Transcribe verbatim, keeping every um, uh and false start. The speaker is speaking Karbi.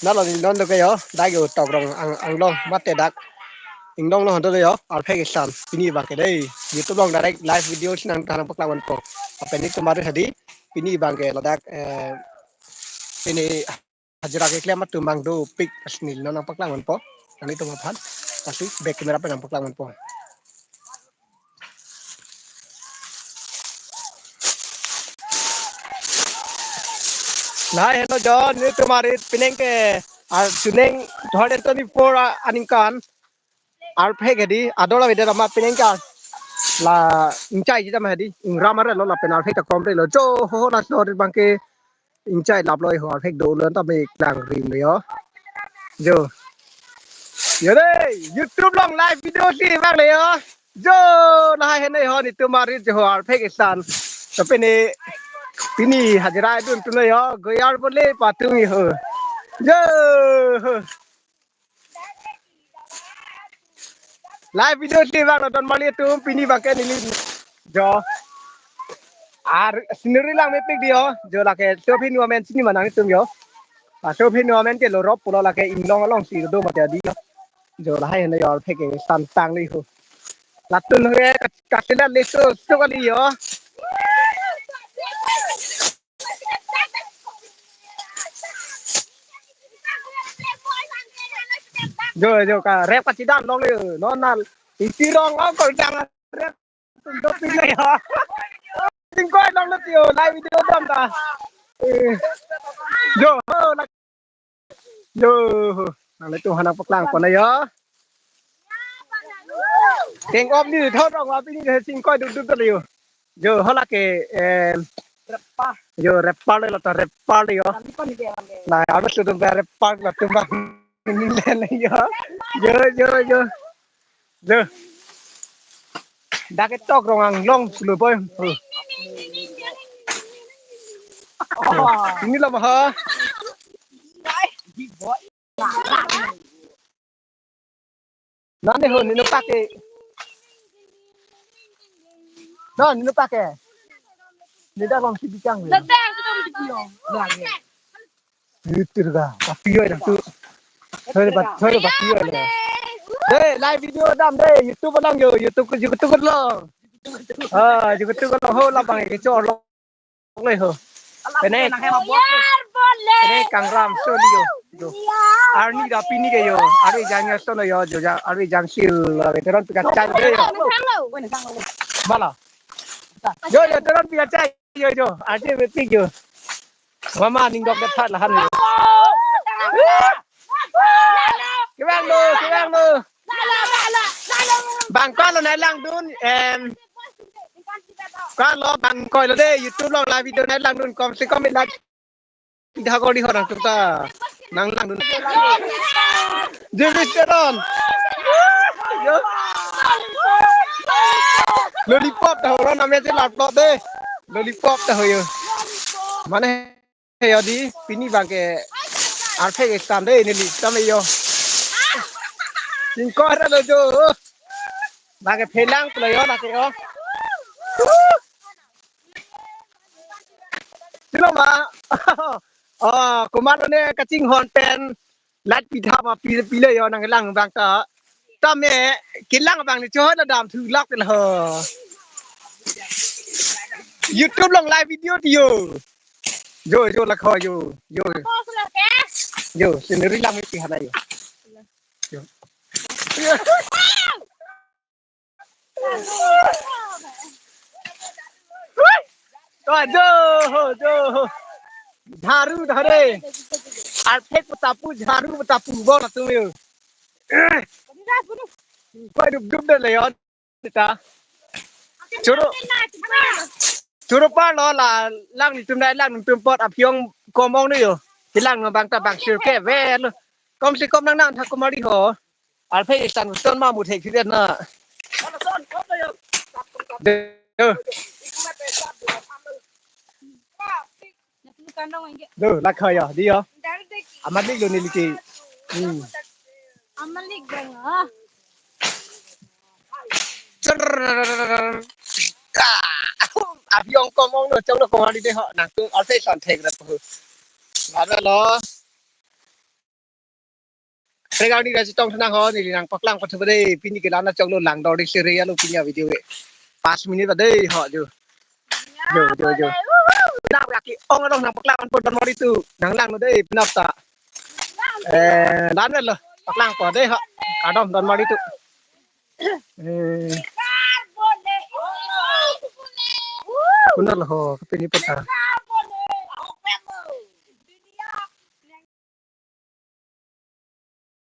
Nalo ni non do ke yo, dak yo tok rong ang, anglong mate dak. Ingdong lo hondo yo, arphek isan. Pini abang ke dei. YouTube along direct live video si nangtum aphan nangpaklang ponpo. Lapen nelitum arit hadi, pini abang ke ladak, eh, pini hajira keklem atum abang dopik, lasi neli non nangpaklang ponpo. Nanglitum aphan, lasi back camera pen nangpaklang ponpo. Lahai henlo jo, nelitum arit penang ke, ah, penang two thousand twenty-four, ah, aningkan arphek hedi, ador avedet amat penang ke, la ingchai jita ma hedi, ingram arlo lapen arphek ta kom relo jo, ho ho, laso arit abang ke ingchai laploi ho, arphek dolo anta me klang rim le yo. Jo. Yo dei, YouTube along live video si vang le yo. Jo, lahai henlo ho, nelitum arit jo ho, arphek isan. Tapi ni, pini hajira dun tun le yo, goyar bole patung yo. Jo. Live video si vang nonton mali atum, pini abang ke neli jo. Ar scenery lang mepik di yo. Jo lake Sophi Nu amen chini ma nangtum yo. Ah, Sophi Nu amen ke lorop pulo, lake inglong along si do mati di yo. Jo lahai henlo yo, arphek isan-tang le ho. Latum ke ka-, kasilat leso so kali yo. Jo, jo, ka rep kachidam longle yo. Non nal isi rong lo kol dang rep tum dopik le yo. Singkoi longlo yo, live video dam ta. Eh. Jo, ho, la-, jo, ho. Nanglitum aphan nangpaklang pon yo. Keng om ni thon rong api ni singkoi dudut le yo. Jo, ho lake, em, repa. Jo, repa le, lata repa le yo. Kami pun dia. Nah, harus sudah bayar repa latum abang. Ini le yo. Jo, jo, jo. Jo. Dak ketok rong anglong sulu boy. Oh, ini lah mah. Nani ho, nino pake. No, nino pake. Nida kong si bikang. Late, aku tak mau video. Late. Tirga, papi oi dam tu. Sorry, pat, sorry, papi oi le. Dei, live video dam dei, YouTube along yo, YouTube, YouTube along. Ah, YouTube along ho labang ke chor long le ho. Pene, pene kangram so yo. Jo. Arni da pini ke yo, arni jang ya so no yo, jo ja, arni jang sil, veteran pika chai de yo. Mala. Yo, yo, veteran pika chai yo, jo, aje betik yo. Mama ning dok det phat lahan yo. Kevang lo, kevang lo. Bang ko lo nai langdun, em. Ko lo bang ko lo dei, YouTube along live video nai langdun, kom se kom la. Dah ko di orang kita. Nang langdun. James Teron. Yo. Lollipop ta ho, namanya je upload dei. Lollipop ta ho yo. Mane he yo di, pini abang ke arphek isan dei neli tame yo. Singkoi ra lo jo. Abang ke phelang pulo yo lake yo. Sino ma. Oh, komat lo ne kachinghon pen. Light pi tha ma pi, pi le yo nanglang abang ta. Tame kelang abang ni choi la dam thu lak la ho. YouTube along live video di yo. Yo, yo, la kho yo, yo. Yo, scenery lang mepik hana yo. Yo. To, jo, jo. Jharu dhare. Arphek patapu, jharu patapu, bol atum yo. Koi dup dup de leon ta. Choro. Choro pa lo la lang ni tum dai lang tum pot aphiong komong ni yo. Hilang abang ta bang sir ke vel. Kom si kom nang nang tha komari ho. Arphek isan ton ma mu thek thidet na. De. Do, la kho yo, di yo. Amat lik lo neli ke. Hmm. Amat lik dong ah. Chor. Ah, aphiong komong lo, chong lo komari de ho. Nangtum arphek isan thek ra po. Ada lo. Trek arni ra chetong thanang ho, neli nangpaklang pathu ba dei, pini ke la-an achok lo, Langdor Hills area lo pini avideo ke. Pas minit ba dei ho jo. Jo, jo, jo. Na aki ong along nangpaklang po donmari tu. Nanglang lo dei penap ta. Eh, dan lo. Paklang po dei ho. Kardom donmari tu. Eh. Kunar lo ho, kapini po ta.